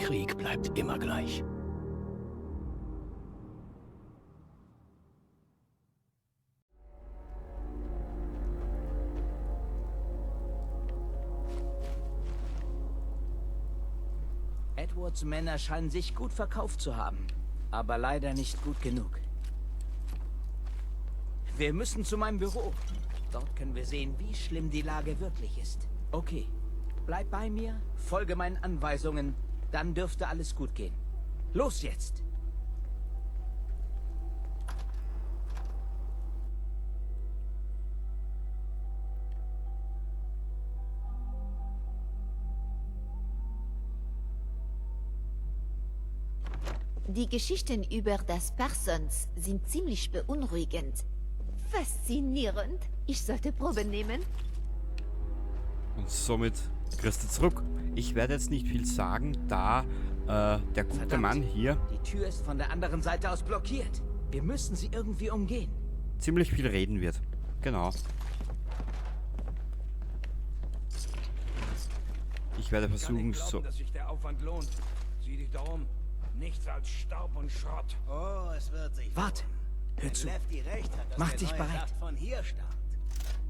Krieg bleibt immer gleich. Edwards Männer scheinen sich gut verkauft zu haben, aber leider nicht gut genug. Wir müssen zu meinem Büro. Dort können wir sehen, wie schlimm die Lage wirklich ist. Okay, bleib bei mir, folge meinen Anweisungen, dann dürfte alles gut gehen. Los jetzt! Die Geschichten über das Parsons sind ziemlich beunruhigend. Faszinierend. Ich sollte Proben nehmen. Und somit kriegst du zurück. Ich werde jetzt nicht viel sagen, da der gute Verdammt. Mann hier Die Tür ist von der anderen Seite aus blockiert. Wir müssen sie irgendwie umgehen. ziemlich viel reden wird. Genau. Ich werde Kann nicht versuchen, glauben, so... dass sich der Aufwand lohnt. Sieh dich da um. Nichts als Staub und Schrott. Oh, es wird sich Warte, lohnen. hör Wenn zu. Lefty recht hat, dass Mach der dich neue bereit. Schacht von hier stammt,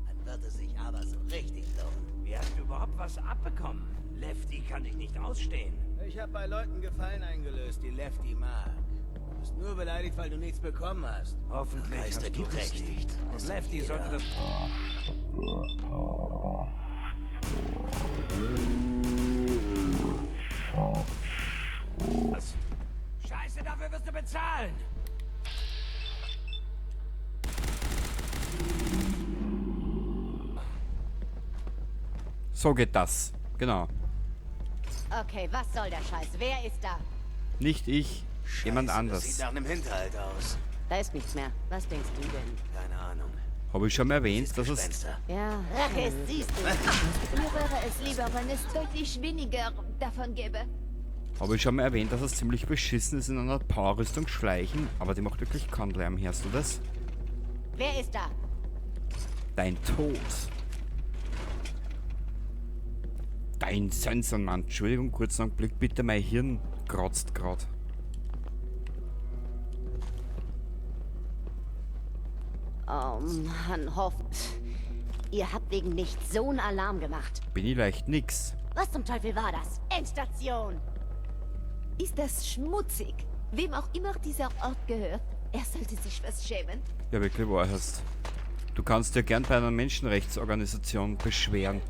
dann wird es sich aber so richtig lohnen. Wie hast du überhaupt was abbekommen? Lefty kann dich nicht ausstehen. Ich habe bei Leuten Gefallen eingelöst, die Lefty mag. Du bist nur beleidigt, weil du nichts bekommen hast. Hoffentlich Geister hast du gibt es recht. nicht. Und Lefty sollte das... Was? Scheiße, dafür wirst du bezahlen! So geht das. Genau. Okay, was soll der Scheiß? Wer ist da? Nicht ich, jemand Scheiße, anders. Das sieht nach einem Hinterhalt aus. Da ist nichts mehr. Was denkst du denn? Keine Ahnung. Habe ich schon mal erwähnt, dass es... Gespenster. Ja, Rache ist, siehst du. Mir wäre es lieber, wenn es deutlich weniger davon gäbe. Habe ich schon mal erwähnt, dass es ziemlich beschissen ist, in einer Powerrüstung schleichen, aber die macht wirklich keinen Lärm. Hörst du das? Wer ist da? Dein Tod. Dein Sensenmann. Entschuldigung, kurzen Augenblick, bitte, mein Hirn kratzt grad. Oh Mann, hoff. Ihr habt wegen nichts so einen Alarm gemacht. Bin ich leicht nix. Was zum Teufel war das? Endstation! Ist das schmutzig? Wem auch immer dieser Ort gehört, er sollte sich was schämen. Ja, wirklich wahr hast. Du kannst dir gern bei einer Menschenrechtsorganisation beschweren.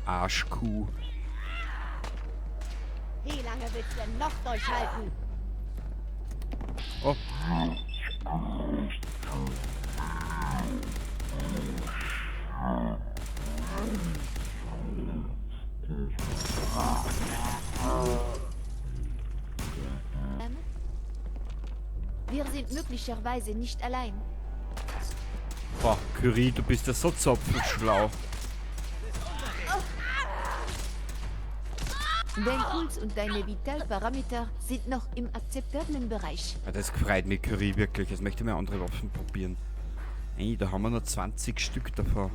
Arschkuh. Wie lange willst du denn noch durchhalten? Oh. Wir sind möglicherweise nicht allein. Boah, Curie, du bist ja so zopfenschlau. Dein Puls und deine Vitalparameter sind noch im akzeptablen Bereich. Ja, das freut mich, Curie, wirklich. Jetzt möchte ich mal andere Waffen probieren. Ey, da haben wir noch 20 Stück davon.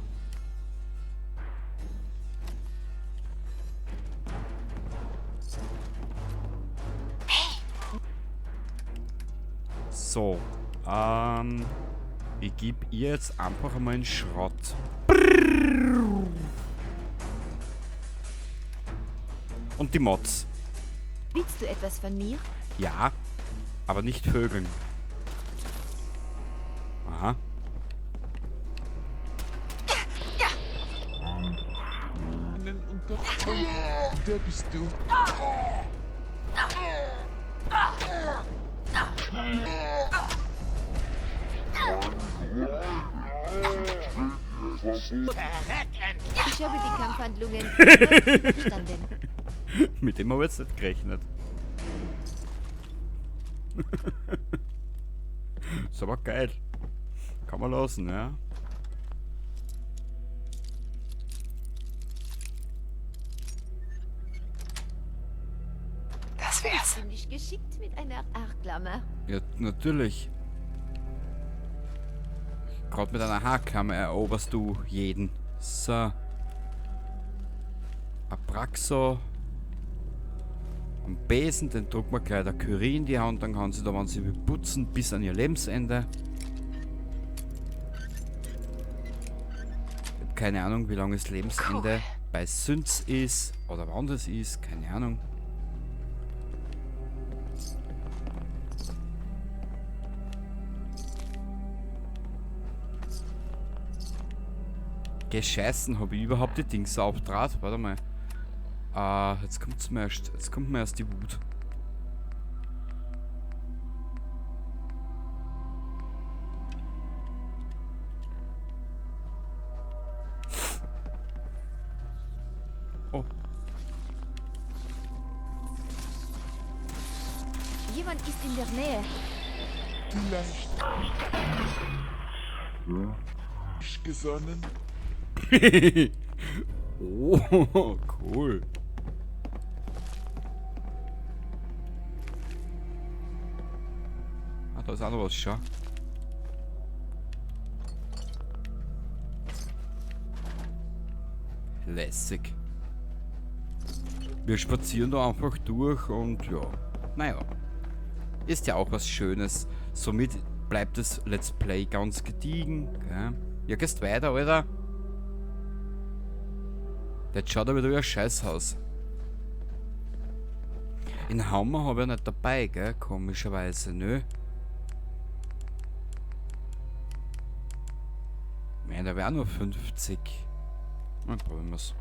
So. Ich gebe ihr jetzt einfach einmal einen Schrott. Und die Mods. Willst du etwas von mir? Ja, aber nicht vögeln. Aha. Der bist du. Ich habe die Kampfhandlungen verstanden. Mit dem habe ich jetzt nicht gerechnet. Ist aber geil. Kann man lassen, ja. Das wär's. Ziemlich geschickt mit einer Haarklammer. Ja, natürlich. Gerade mit einer Haarklammer eroberst du jeden. So. Abraxo. Einen Besen, den drucken wir gleich der Curie in die Hand, dann kann sie da, wenn sie will, putzen, bis an ihr Lebensende. Ich hab keine Ahnung, wie lange das Lebensende bei Synths ist oder wann das ist, keine Ahnung. Gescheißen, hab ich überhaupt die Dings aufdraht? Warte mal. Jetzt kommt's mir erst. Jetzt kommt mir erst die Wut. Oh. Jemand ist in der Nähe. Vielleicht. Gesonnen. Oh, cool. Ah, da ist auch noch was, schau. Lässig. Wir spazieren da einfach durch und ja, naja. Ist ja auch was Schönes. Somit bleibt das Let's Play ganz gediegen. Gell? Ja, gehst weiter, Alter. Der schaut aber wieder wie ein Scheißhaus. In Hammer habe ich nicht dabei, gell? Komischerweise, nö. Ich meine, der wäre nur 50. Dann probieren wir's.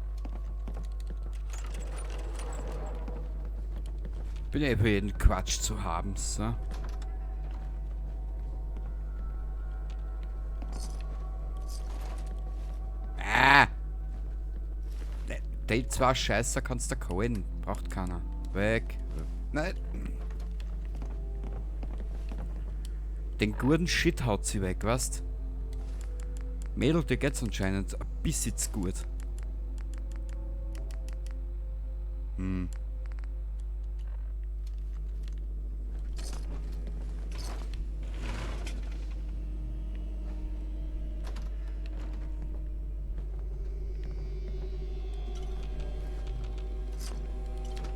Bin ja eh für jeden Quatsch zu haben, so. Ah! Die zwei Scheißer kannst du holen. Braucht keiner. Weg. Nein. Den guten Shit haut sie weg, weißt? Mädel, dir geht's anscheinend ein bisschen zu gut. Hm.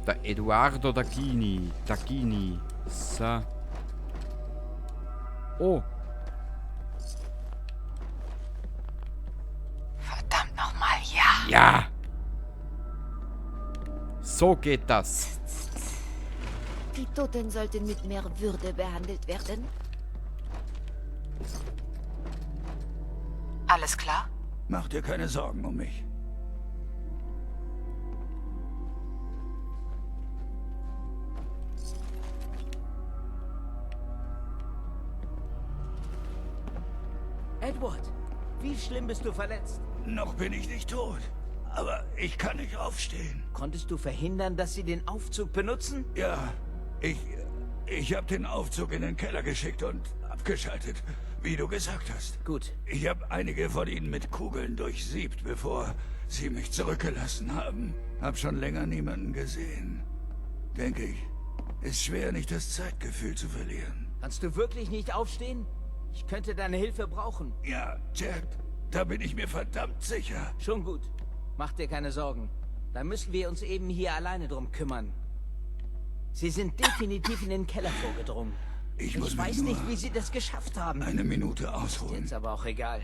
Der Eduardo Dagini. Dagini. So. Oh. Verdammt nochmal, ja. Ja. So geht das. Die Toten sollten mit mehr Würde behandelt werden. Alles klar? Mach dir keine Sorgen um mich. Edward, wie schlimm bist du verletzt? Noch bin ich nicht tot, aber ich kann nicht aufstehen. Konntest du verhindern, dass sie den Aufzug benutzen? Ja, ich hab den Aufzug in den Keller geschickt und abgeschaltet, wie du gesagt hast. Gut. Ich hab einige von ihnen mit Kugeln durchsiebt, bevor sie mich zurückgelassen haben. Hab schon länger niemanden gesehen. Denke ich, ist schwer, nicht das Zeitgefühl zu verlieren. Kannst du wirklich nicht aufstehen? Ich könnte deine Hilfe brauchen. Ja, Jack, da bin ich mir verdammt sicher. Schon gut. Mach dir keine Sorgen. Da müssen wir uns eben hier alleine drum kümmern. Sie sind definitiv in den Keller vorgedrungen. Ich muss Ich mich weiß nur nicht, wie sie das geschafft haben. eine Minute ausruhen. Ist jetzt aber auch egal.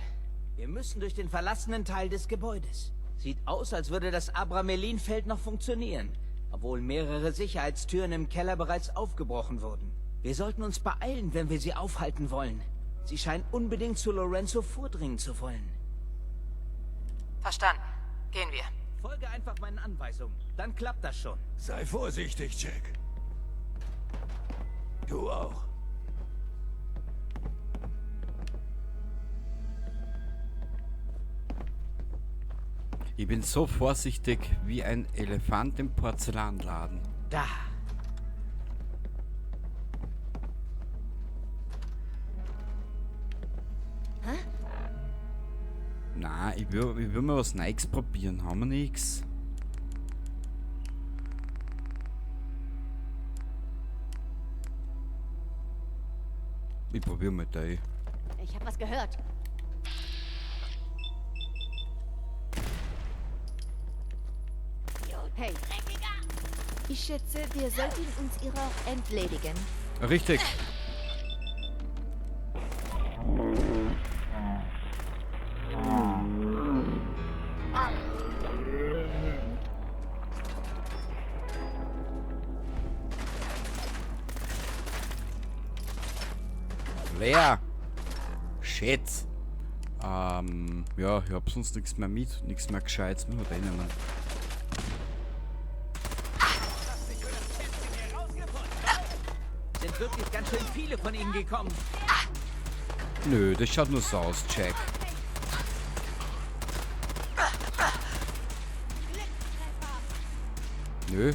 Wir müssen durch den verlassenen Teil des Gebäudes. Sieht aus, als würde das Abramelin-Feld noch funktionieren. Obwohl mehrere Sicherheitstüren im Keller bereits aufgebrochen wurden. Wir sollten uns beeilen, wenn wir sie aufhalten wollen. Sie scheinen unbedingt zu Lorenzo vordringen zu wollen. Verstanden. Gehen wir. Folge einfach meinen Anweisungen. Dann klappt das schon. Sei vorsichtig, Jack. Du auch. Ich bin so vorsichtig wie ein Elefant im Porzellanladen. Da. Hä? Na, ich will mal was Neues probieren. Haben wir nix? Ich probier mal da. Ich hab was gehört. Hey. Ich schätze, wir sollten uns ihrer entledigen. Richtig. Leer. Shit. Ja, ich hab sonst nichts mehr mit, nichts mehr Gescheites. Müssen wir den nehmen. Sind wirklich ganz schön viele von ihnen gekommen. Nö, das schaut nur so aus, Jack. Nö.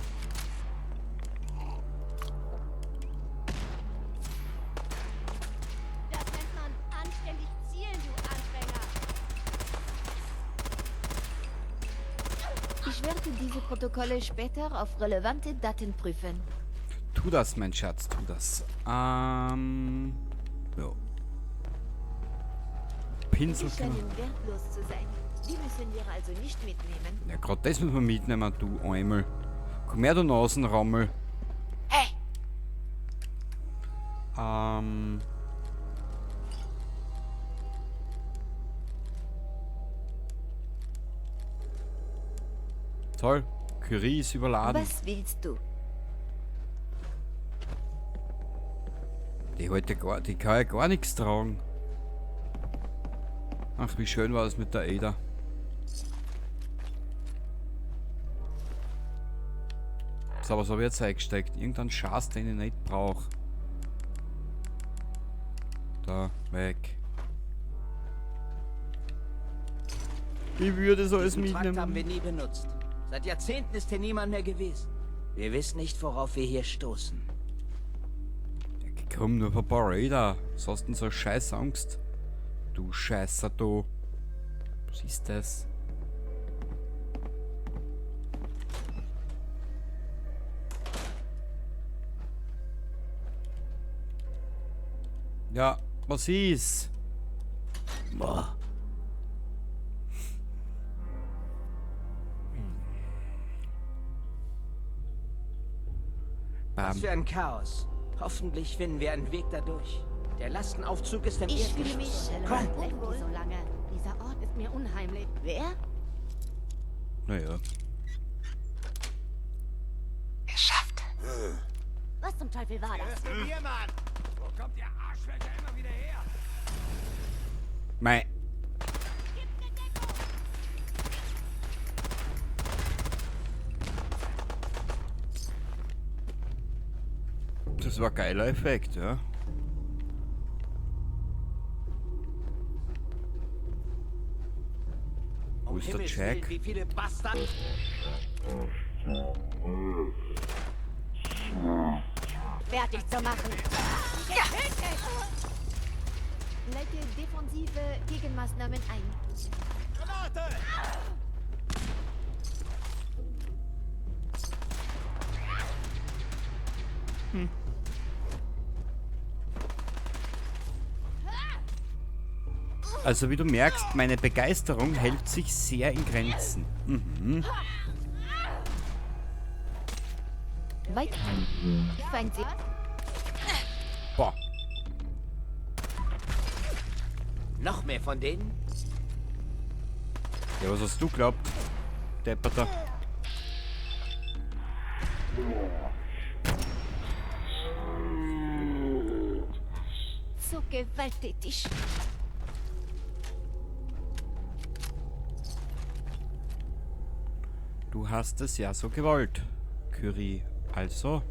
Das nennt man anständig zielen, du Anfänger. Ich werde diese Protokolle später auf relevante Daten prüfen. Tu das, mein Schatz, tu das. Ja. Pinsel Sie scheinen wertlos zu sein. Die müssen wir also nicht mitnehmen. Ja, grad das müssen wir mitnehmen, du Eumel. Komm her, du Nasenrammel. Hey! Toll. Curie ist überladen. Was willst du? Die heute gar, die kann ja gar nichts tragen. Ach, wie schön war das mit der Ada. So, was habe ich jetzt eingesteckt? Irgendein Schatz, den ich nicht brauch. Da, weg. Ich würde so alles Diesen Trakt mitnehmen. haben wir nie benutzt. Seit Jahrzehnten ist hier niemand mehr gewesen. Wir wissen nicht, worauf wir hier stoßen. Ja, komm, nur ein paar Raider. Was hast denn so scheiß Angst? Du Scheißer, du. Was ist das? Ja, was ist? Boah. Bam. Was für ein Chaos. Hoffentlich finden wir einen Weg dadurch. Der Lastenaufzug ist im Ich fühle Erdgeschoss. mich Komm. Lefty so lange. Dieser Ort ist mir unheimlich. Wer? Naja. Geschafft. Was zum Teufel war das? Hier, Mann! Wo kommt ihr Arschlöcher immer wieder her? Mei. Das war ein geiler Effekt, ja. Wo ist der Himmels Jack? Willen, wie viele Bastarde. Fertig zu machen. Leite defensive Gegenmaßnahmen ein. Granate! Also wie du merkst, meine Begeisterung hält sich sehr in Grenzen. Mhm. Weit. Feind. Boah. Noch mehr von denen? Ja, was hast du glaubt? Depperter. So gewalttätig. Du hast es ja so gewollt, Curie. Also?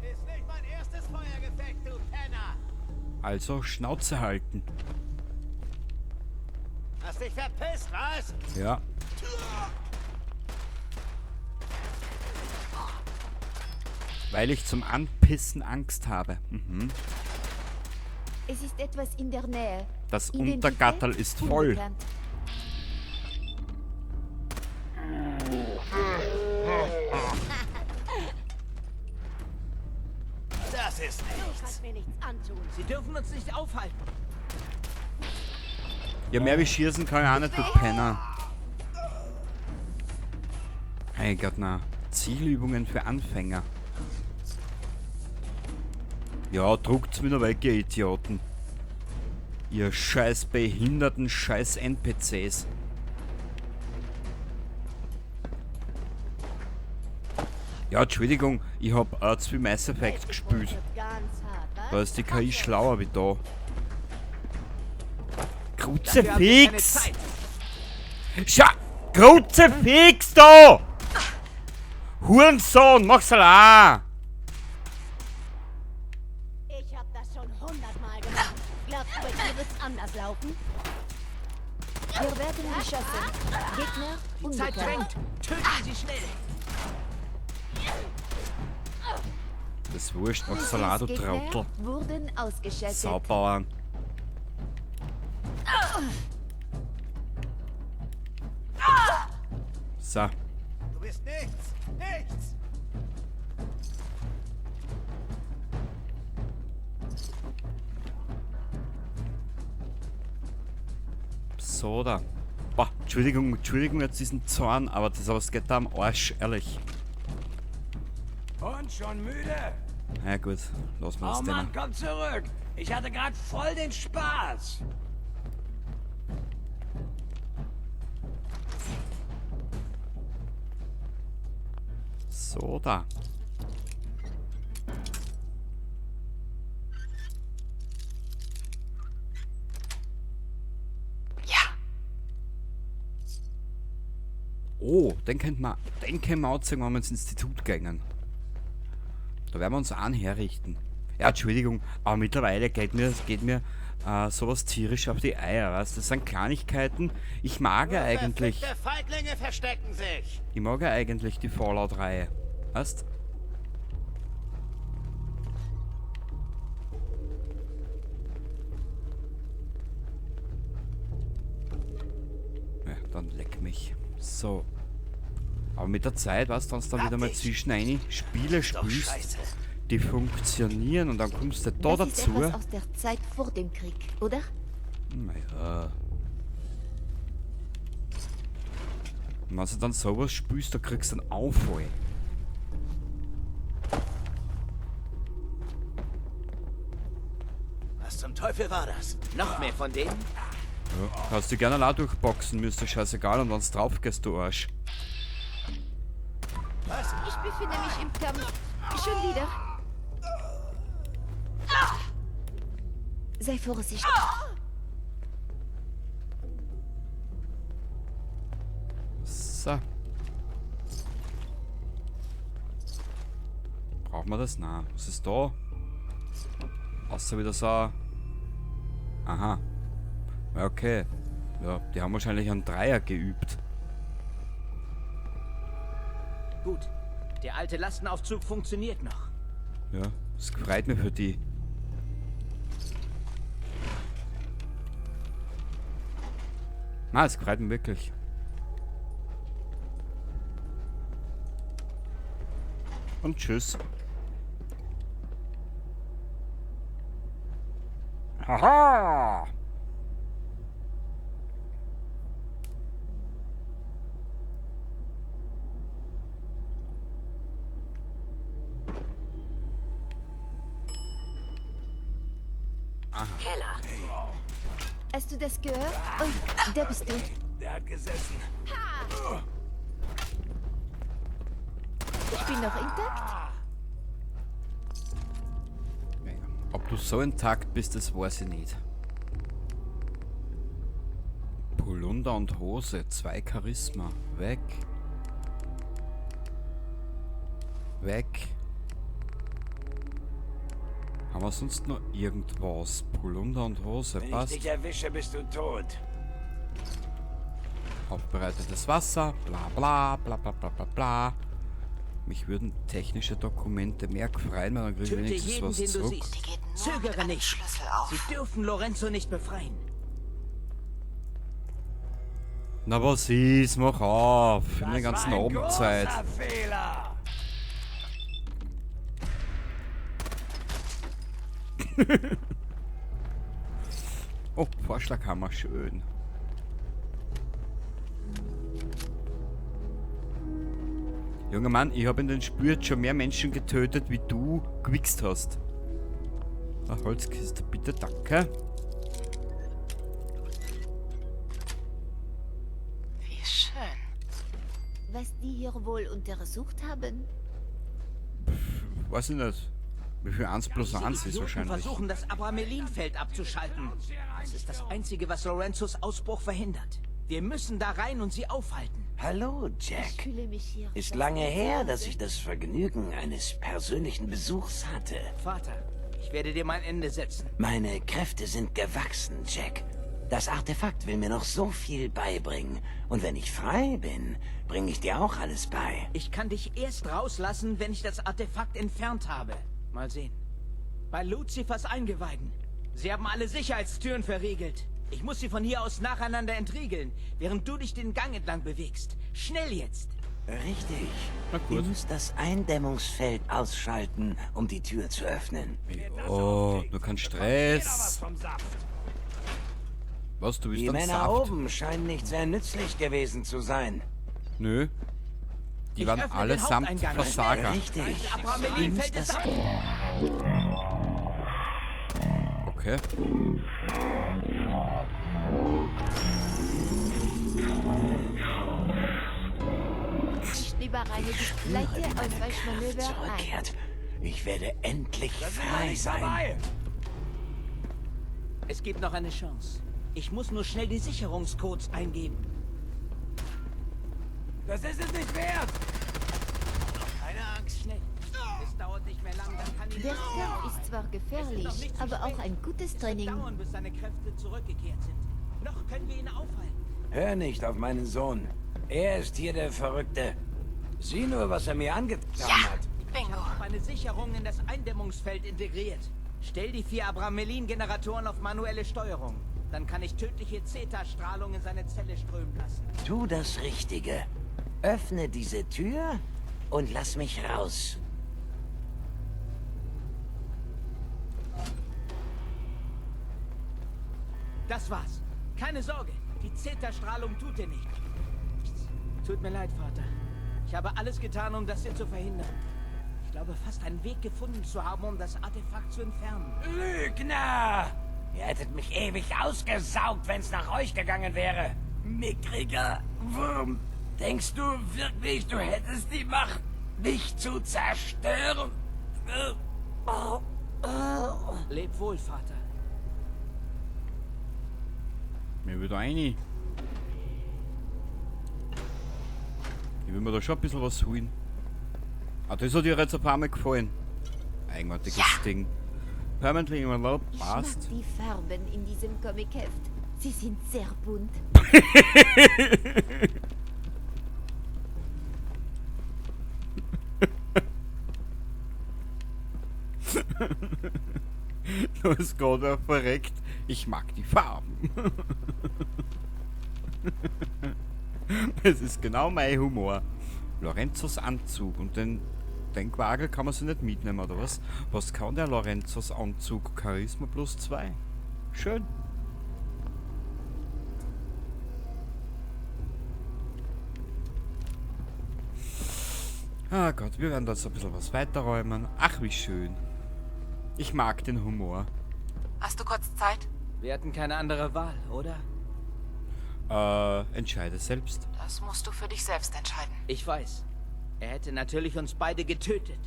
Ist nicht mein erstes Feuergefecht, du Penner! Also Schnauze halten. Hast dich verpisst, was? Ja. Weil ich zum Anpissen Angst habe. Mhm. Es ist etwas in der Nähe. Das Identität Untergatterl ist voll. unbekannt. Das ist Du nichts. kannst mir nichts antun. Sie dürfen uns nicht aufhalten. Ja, mehr wie schießen kann ich auch nicht, du Penner. Hey Gott, na. Zielübungen für Anfänger. Ja, druckt's mir noch weg, ihr Idioten. Ihr scheiß behinderten scheiß NPCs. Ja, Entschuldigung, ich hab zu viel Mass Effect gespielt. Da ist die KI schlauer wie da. Kruzifix! Scha! Kruzifix da! Hurensohn, mach's allein! Ich hab das schon 100-mal gemacht. Glaubst du, bei dir wird's anders laufen? Wir werden beschossen. Gegner Die Zeit unbekannt. drängt. Töten Sie schnell. Das ist wurscht, mach Salat, du Gegner Trottel. wurden ausgeschaltet. Saubauern. So. Du bist nichts! Nichts! So da. Boah, Entschuldigung, Entschuldigung jetzt diesen Zorn, aber das aber es geht da am Arsch, ehrlich. Und schon müde? Na ja, gut, lass mal das Oh Thema. Mann, komm zurück! Ich hatte gerade voll den Spaß! So da. Ja. Oh, den könnte man, den können wir anziehen, wenn wir ins Institut gehen. Da werden wir uns einen herrichten. Ja, Entschuldigung, aber mittlerweile geht mir sowas tierisch auf die Eier, weißt? Das sind Kleinigkeiten. Ich mag ja eigentlich. Verfickte Feiglinge verstecken sich! Ich mag ja eigentlich die Fallout-Reihe. Weißt? Ja, dann leck mich. So. Aber mit der Zeit, weißt du, wenn du dann wieder mal zwischen eine Spiele spielst, die funktionieren und dann kommst du da Das ist dazu. etwas aus der Zeit vor dem Krieg, oder? Naja. Und wenn du dann sowas spielst, da kriegst du einen Auffall. Was zum Teufel war das? Noch mehr von denen? Ja, kannst du gerne auch durchboxen, mir ist das scheißegal und wenn's drauf gehst, du Arsch. Was? Ich befinde mich im Kampf. Schon wieder. Sei vorsichtig. So. Brauchen wir das? Nein. Was ist da? Außer wieder so. Aha. Ja, okay. Ja, die haben wahrscheinlich einen Dreier geübt. Gut. Der alte Lastenaufzug funktioniert noch. Ja, das freut mich für die. Na, es freut mich wirklich. Und tschüss. Haha! Keller. Hast du das gehört? Oh, da bist du. Der hat gesessen. Ich bin noch intakt. Naja, ob du so intakt bist, das weiß ich nicht. Polunder und Hose, 2 Charisma. Weg. Weg. Haben wir sonst noch irgendwas? Polunder und Hose, Wenn ich passt. dich erwische, bist du tot. Aufbereitetes Wasser, bla bla bla bla bla bla bla. Mich würden technische Dokumente mehr freuen, weil dann kriege ich Töte wenigstens jeden, was den du zurück. siehst. Die geht nur mit Zögere einem nicht. Schlüssel auf. Sie dürfen Lorenzo nicht befreien. Na was ist? Mach auf! In der Das ganzen war ein Abendzeit. großer Fehler. Oh, Vorschlaghammer, schön. Junger Mann, ich habe in den Spiel jetzt schon mehr Menschen getötet, wie du gewichst hast. Eine Holzkiste, bitte, danke. Wie schön. Was die hier wohl untersucht haben? Weiß ich nicht. Wie viel 1 plus Diese 1 ist Idioten wahrscheinlich. versuchen, das Abramelinfeld abzuschalten. Das ist das Einzige, was Lorenzos Ausbruch verhindert. Wir müssen da rein und sie aufhalten. Hallo, Ich Jack. fühle mich hier. Ist fast lange wie zu her, dass Hause. ich das Vergnügen eines persönlichen Besuchs hatte. Vater, ich werde dir mein Ende setzen. Meine Kräfte sind gewachsen, Jack. Das Artefakt will mir noch so viel beibringen. Und wenn ich frei bin, bringe ich dir auch alles bei. Ich kann dich erst rauslassen, wenn ich das Artefakt entfernt habe. Mal sehen. Bei Luzifers Eingeweiden. Sie haben alle Sicherheitstüren verriegelt. Ich muss sie von hier aus nacheinander entriegeln, während du dich den Gang entlang bewegst. Schnell jetzt! Richtig. Na Ihr gut. müsst das Eindämmungsfeld ausschalten, um die Tür zu öffnen. Oh, nur kein Stress. Vom Saft. Was, du bist Die dann Männer Saft? oben scheinen nicht sehr nützlich gewesen zu sein. Nö. Die Ich waren öffne den allesamt Haupteingang. Versager. Richtig. Das Ihr müsst Abramelinfeld ist das ab. Okay. Ich lieber eine spüre, leichte wie meine Kraft Ausweichmanöver ein. zurückkehrt. Ich werde endlich Da sind wir frei nicht sein. vorbei. Es gibt noch eine Chance. Ich muss nur schnell die Sicherungscodes eingeben. Das ist es nicht wert. Keine Angst, schnell. Es dauert nicht mehr lang, dann kann ich... Der Kampf ist zwar Es ist noch gefährlich, nicht zu aber spät. auch ein gutes Es wird Training. dauern, bis seine Kräfte zurückgekehrt sind. Noch können wir ihn aufhalten. Hör nicht auf meinen Sohn. Er ist hier der Verrückte. Sieh nur, was er mir angetan hat. Bingo. Ich habe eine Sicherung in das Eindämmungsfeld integriert. Stell die 4 Abramelin-Generatoren auf manuelle Steuerung. Dann kann ich tödliche Zeta-Strahlung in seine Zelle strömen lassen. Tu das Richtige. Öffne diese Tür und lass mich raus. Das war's. Keine Sorge, die Zeta-Strahlung tut dir nichts. Tut mir leid, Vater. Ich habe alles getan, um das hier zu verhindern. Ich glaube fast einen Weg gefunden zu haben, um das Artefakt zu entfernen. Lügner! Ihr hättet mich ewig ausgesaugt, wenn's nach euch gegangen wäre. Mickriger Wurm. Denkst du wirklich, du hättest die Macht, mich zu zerstören? Leb wohl, Vater. Mir wieder rein. Ich will mir da schon ein bisschen was holen. Ah, das hat dir jetzt ein paar Mal gefallen. Eigenartiges Ding. Permanently in Love Ich mag passt. die Farben in diesem Comicheft. Sie sind sehr bunt. Du ist gerade verreckt. Ich mag die Farben. Das ist genau mein Humor. Lorenzos Anzug und den Denkwagel kann man sich nicht mitnehmen, oder was? Was kann der Lorenzos Anzug? Charisma plus 2. Schön. Ah Gott, wir werden da jetzt ein bisschen was weiterräumen. Ach, wie schön. Ich mag den Humor. Hast du kurz Zeit? Wir hatten keine andere Wahl, oder? Entscheide selbst. Das musst du für dich selbst entscheiden. Ich weiß. Er hätte natürlich uns beide getötet.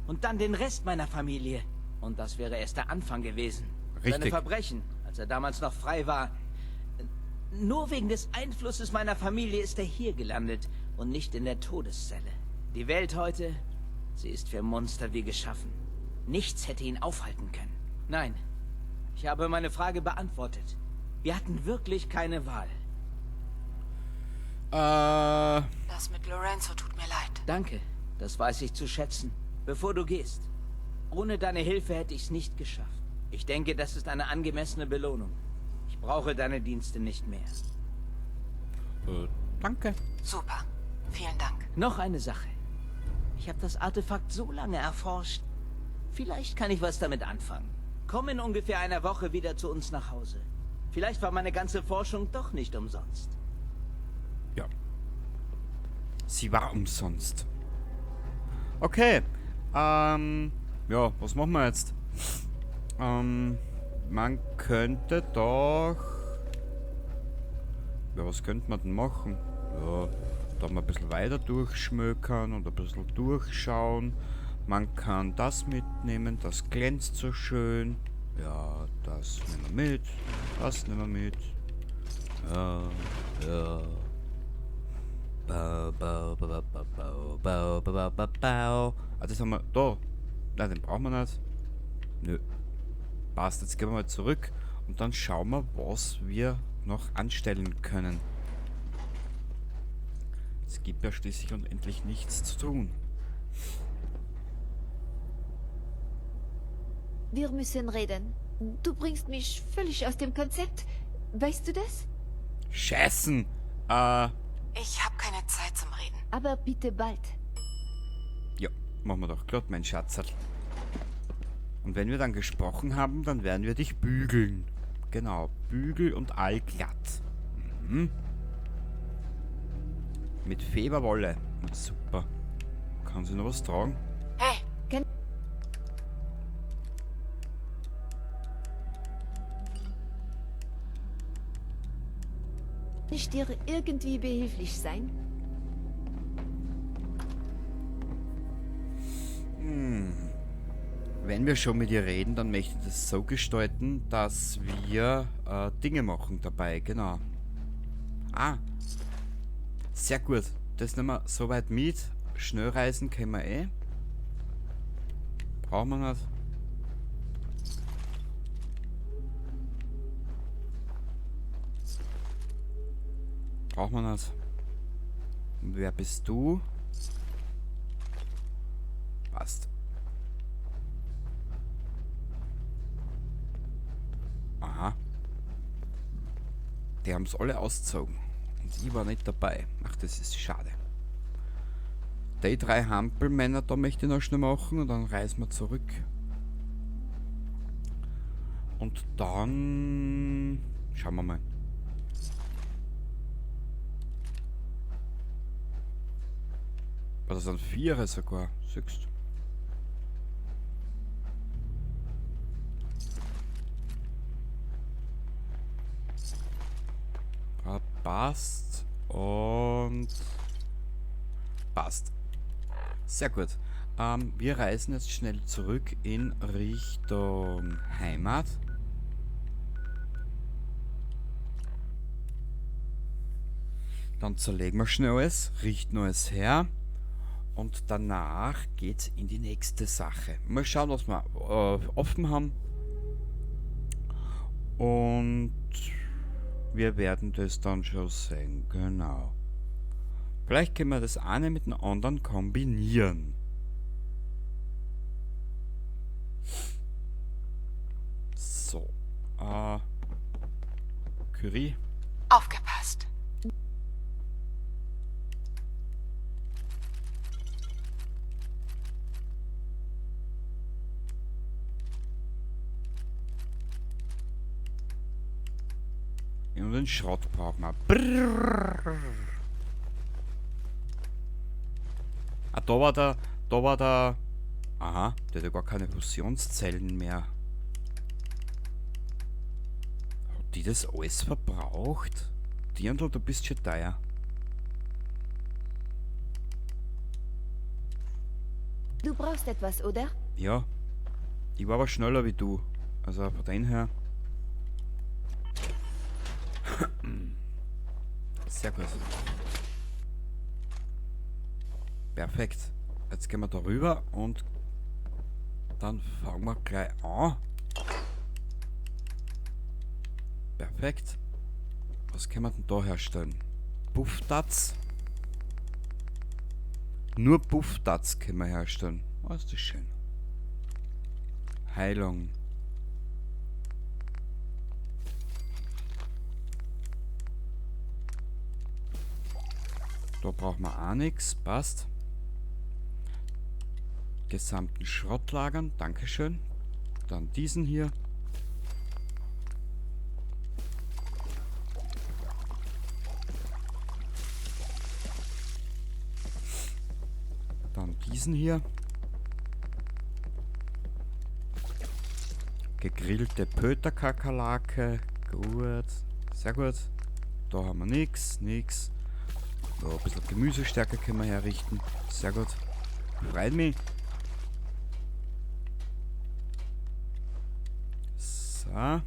Und dann den Rest meiner Familie. Und das wäre erst der Anfang gewesen. Seine Richtig. Verbrechen, als er damals noch frei war. Nur wegen des Einflusses meiner Familie ist er hier gelandet und nicht in der Todeszelle. Die Welt heute, sie ist für Monster wie geschaffen. Nichts hätte ihn aufhalten können. Nein, ich habe meine Frage beantwortet. Wir hatten wirklich keine Wahl. Das mit Lorenzo tut mir leid. Danke, das weiß ich zu schätzen. Bevor du gehst. Ohne deine Hilfe hätte ich's nicht geschafft. Ich denke, das ist eine angemessene Belohnung. Ich brauche deine Dienste nicht mehr. Danke. Super. Vielen Dank. Noch eine Sache. Ich habe das Artefakt so lange erforscht. Vielleicht kann ich was damit anfangen. Komm in ungefähr einer Woche wieder zu uns nach Hause. Vielleicht war meine ganze Forschung doch nicht umsonst. Ja. Sie war umsonst. Okay. Ja, was machen wir jetzt? Man könnte doch... Ja, was könnte man denn machen? Ja, da mal ein bisschen weiter durchschmökern und ein bisschen durchschauen. Man kann das mitnehmen, das glänzt so schön. Ja, das nehmen wir mit. Das nehmen wir mit. Ja, ja. Bau, bau, bau, bau, bau, bau, bau, bau, bau. Ah, das haben wir da. Nein, den brauchen wir nicht. Nö. Passt, jetzt gehen wir mal zurück und dann schauen wir, was wir noch anstellen können. Es gibt ja schließlich und endlich nichts zu tun. Wir müssen reden. Du bringst mich völlig aus dem Konzept. Weißt du das? Scheißen! Ich habe keine Zeit zum Reden. Aber bitte bald. Ja, machen wir doch glatt, mein Schatzerl. Und wenn wir dann gesprochen haben, dann werden wir dich bügeln. Genau, bügel und allglatt. Mhm. Mit Feberwolle. Super. Kann sie noch was tragen? Hey! Kann ich dir irgendwie behilflich sein? Hm. Wenn wir schon mit ihr reden, dann möchte ich das so gestalten, dass wir Dinge machen dabei, genau. Ah, sehr gut. Das nehmen wir soweit mit. Schnellreisen können wir eh. Brauchen wir nicht. Braucht man nicht. Und wer bist du? Passt. Aha. Die haben's alle ausgezogen. Und ich war nicht dabei. Ach, das ist schade. Die drei Hampelmänner, da möchte ich noch schnell machen und dann reisen wir zurück. Und dann schauen wir mal. Oh, das sind 4 sogar. Siehst du. Ah, passt. Und passt. Sehr gut. Wir reisen jetzt schnell zurück in Richtung Heimat. Dann zerlegen wir schnell alles, richten alles her. Und danach geht's in die nächste Sache. Mal schauen, was wir offen haben. Und wir werden das dann schon sehen. Genau. Vielleicht können wir das eine mit dem anderen kombinieren. So. Curie. Aufgepasst. Und den Schrott brauchen wir. Brrrr. Ah, da war der, da war der. Aha, der hat ja gar keine Fusionszellen mehr. Hat die das alles verbraucht? Dirndl, du bist schon teuer. Du brauchst etwas, oder? Ja. Ich war aber schneller wie du. Also von dem her. Sehr gut. Perfekt. Jetzt gehen wir da rüber und dann fangen wir gleich an. Perfekt. Was können wir denn da herstellen? Bufftats. Nur Bufftats können wir herstellen. Oh, ist das schön. Heilung. Da brauchen wir auch nix. Passt. Gesamten Schrott lagern. Dankeschön. Dann diesen hier. Dann diesen hier. Gegrillte Pöterkakerlake. Gut. Sehr gut. Da haben wir nix, nix. So, ein bisschen Gemüsestärke können wir herrichten. Sehr gut. Freut mich. So.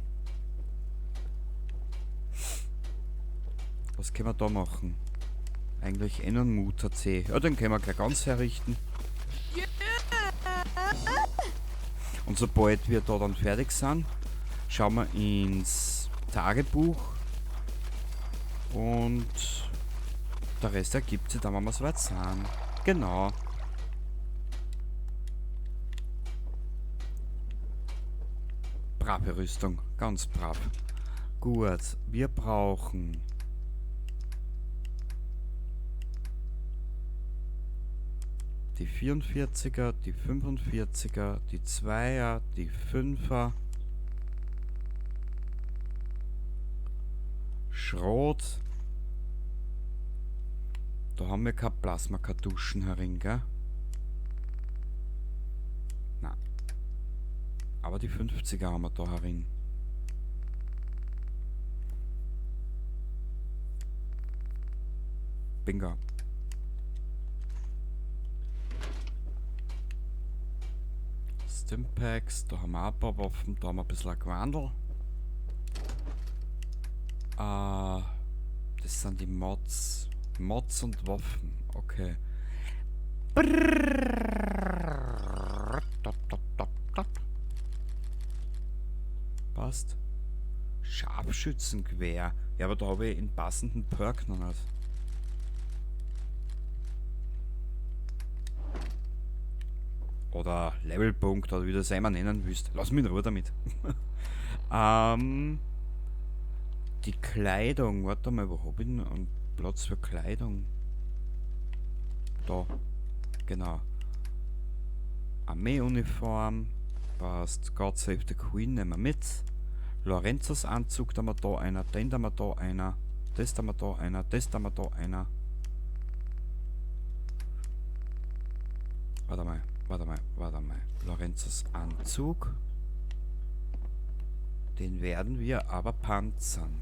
Was können wir da machen? Eigentlich einen Mutter-C. Ja, den können wir gleich ganz herrichten. Und sobald wir da dann fertig sind, schauen wir ins Tagebuch. Und der Rest ergibt sich dann, wenn wir soweit sind. Genau. Brave Rüstung, ganz brav. Gut, wir brauchen die 44er, die 45er, die 2er, die 5er. Schrot. Da haben wir keine Plasmakartuschen herin, gell? Nein. Aber die 50er haben wir da herin. Bingo. Stimpacks, da haben wir auch ein paar Waffen, da haben wir ein bisschen ein Gewandel. Das sind die Mods. Mods und Waffen, okay. Passt. Scharfschützengewehr. Ja, aber da habe ich einen passenden Perk noch nicht. Oder Levelpunkt, oder wie du das immer nennen willst. Lass mich in Ruhe damit. Die Kleidung, warte mal, wo hab ich denn einen Platz für Kleidung? Da, genau. Armeeuniform, passt. God Save the Queen nehmen wir mit. Lorenzos Anzug, da haben wir da einer, den da haben wir da einer, das da haben wir da einer, das da haben wir da einer. Warte mal, warte mal, warte mal. Lorenzos Anzug. Den werden wir aber panzern.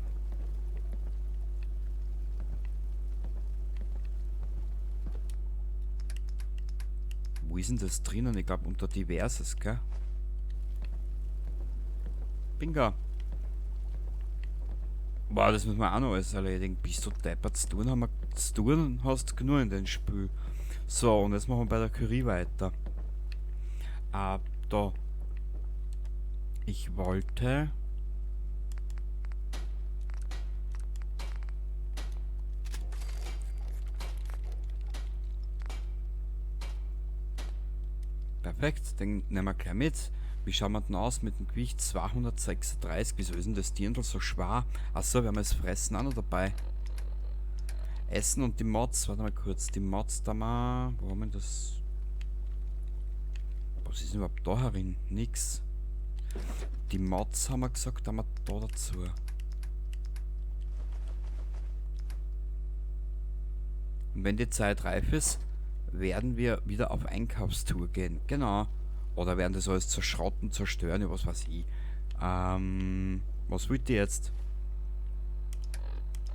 Wo ist denn das drinnen? Ich glaub, unter Diverses, gell? Bingo. Boah, das müssen wir auch noch alles erledigen. Bist du deppert? Zu tun haben wir, zu tun hast genug in den Spiel. So, und jetzt machen wir bei der Curie weiter. Da. Ich wollte... Perfekt, den nehmen wir gleich mit. Wie schauen wir denn aus mit dem Gewicht? 236. Wieso ist denn das Dirndl so schwer? Achso, wir haben das Fressen auch noch dabei. Essen und die Mods. Warte mal kurz. Die Mods da mal. Wo haben wir das? Was ist denn überhaupt da herin? Nix. Die Mods haben wir gesagt, haben wir da dazu. Und wenn die Zeit reif ist, werden wir wieder auf Einkaufstour gehen. Genau. Oder werden das alles zerschrotten, zerstören, ja, was weiß ich. Was wollt ihr jetzt?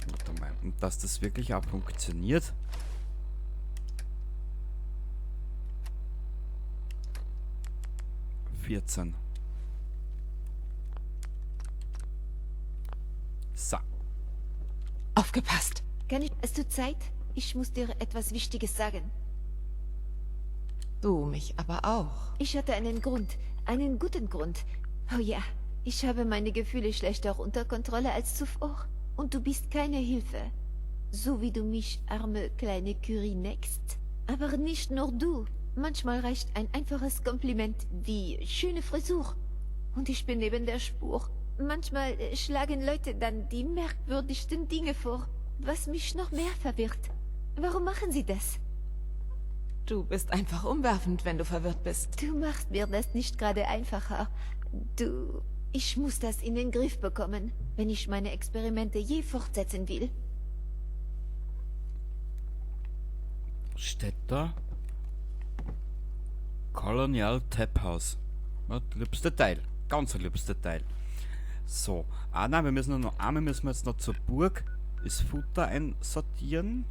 Warte mal. Und dass das wirklich auch funktioniert. 14. So. Aufgepasst. Kann ich... Hast du Zeit? Ich muss dir etwas Wichtiges sagen. Du mich aber auch. Ich hatte einen Grund. Einen guten Grund. Oh ja, ich habe meine Gefühle schlechter unter Kontrolle als zuvor. Und du bist keine Hilfe. So wie du mich, arme kleine Curie, neckst. Aber nicht nur du. Manchmal reicht ein einfaches Kompliment wie schöne Frisur. Und ich bin neben der Spur. Manchmal schlagen Leute dann die merkwürdigsten Dinge vor, was mich noch mehr verwirrt. Warum machen sie das? Du bist einfach umwerfend, wenn du verwirrt bist. Du machst mir das nicht gerade einfacher. Du... Ich muss das in den Griff bekommen, wenn ich meine Experimente je fortsetzen will. Steht da? Colonial Tap House. Ja, liebste Teil. Ganz ein liebste Teil. So. Ah nein, wir müssen noch einmal müssen wir jetzt noch zur Burg das Futter einsortieren.